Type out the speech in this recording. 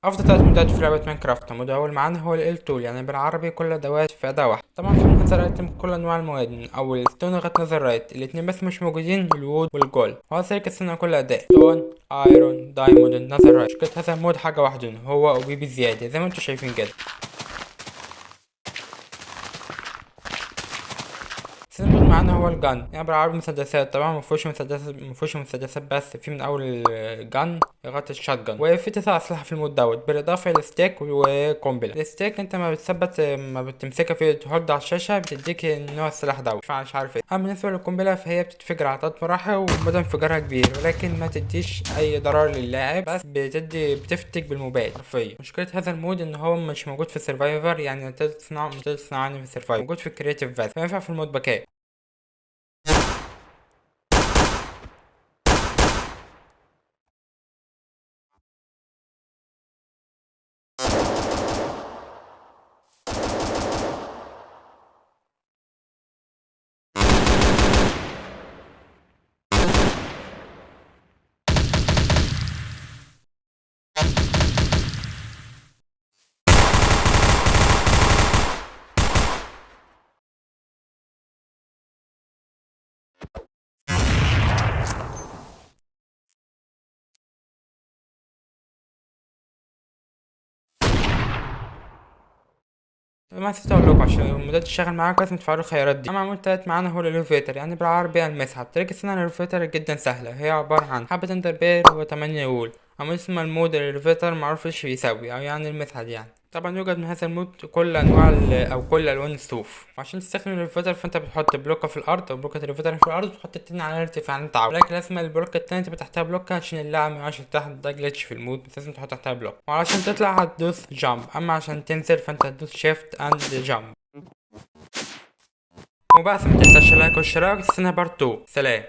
افضل ثلاث مودات في لعبة ماينكرافت. ال mod اول معانا هو ال tools، يعني بالعربي كل ادوات في اداة واحدة. طبعا في من item كل انواع المواد من اول stone لغاية netherite، الاتنين بس مش موجودين ال wood وال gold. وهو سلك الصنع كل اداة stone، iron، diamond، netherite. مشكلة هذا ال mod حاجة واحدة، هو OP بزيادة زي ما انتم شايفين كده. ال mod معانا هو ال gun، يعني بالعربي مسدسات. طبعا مفيهوش مسدسات بس، في من اول ال gun لغاية ال shotgun، وفي 9 اسلحة في ال mod دوت، بالاضافة لل stick وقنبله. ال stick انت ما بتثبت ما بتمسكها في ت hold على الشاشة بتديك نوع السلاح دوت، مش عارف ايه. اما بالنسبة للقنبله فهي بتتفجر على 3 مراحل ومدى انفجارها كبير، ولكن ما تديش اي ضرر للاعب، بس بتفتك بالموبايل حرفيا. مشكلة هذا ال mod ان هو مش موجود في ال survival، يعني تقدر تصنعه في ال survival، موجود في ال creative بس، فينفع في ال mod باكات. ما نسيت اقول لكم عشان المودات تشتغل معاك لازم تفعلوا الخيارات دي. اما عمود تالت معانا هو ال elevator، يعني بالعربي المصعد. طريقة صنع ال elevator جدا سهلة، هي عبارة عن حبة ender pearl و8 wool. عمود اسمه ال mod ال elevator معروف ايش بيسوي، او يعني المصعد يعني. طبعا يوجد من هذا ال mod كل انواع او كل الوان الصوف. وعشان تستخدم ال elevator فانت بتحط بلوكه في الارض او بلوكه ال elevator في الارض، وتحط التاني على الارتفاع اللي انت عاوزه، ولكن لازم البلوكه التانية تبقى تحتها بلوكه عشان اللاعب ما يقعش تحت، ده glitch في ال mod، بس لازم تحط تحتها block. وعشان تطلع هتدوس jump، اما عشان تنزل فانت هتدوس shift and jump. وبس، ما تنساش like والاشتراك، تستنى part 2. سلام.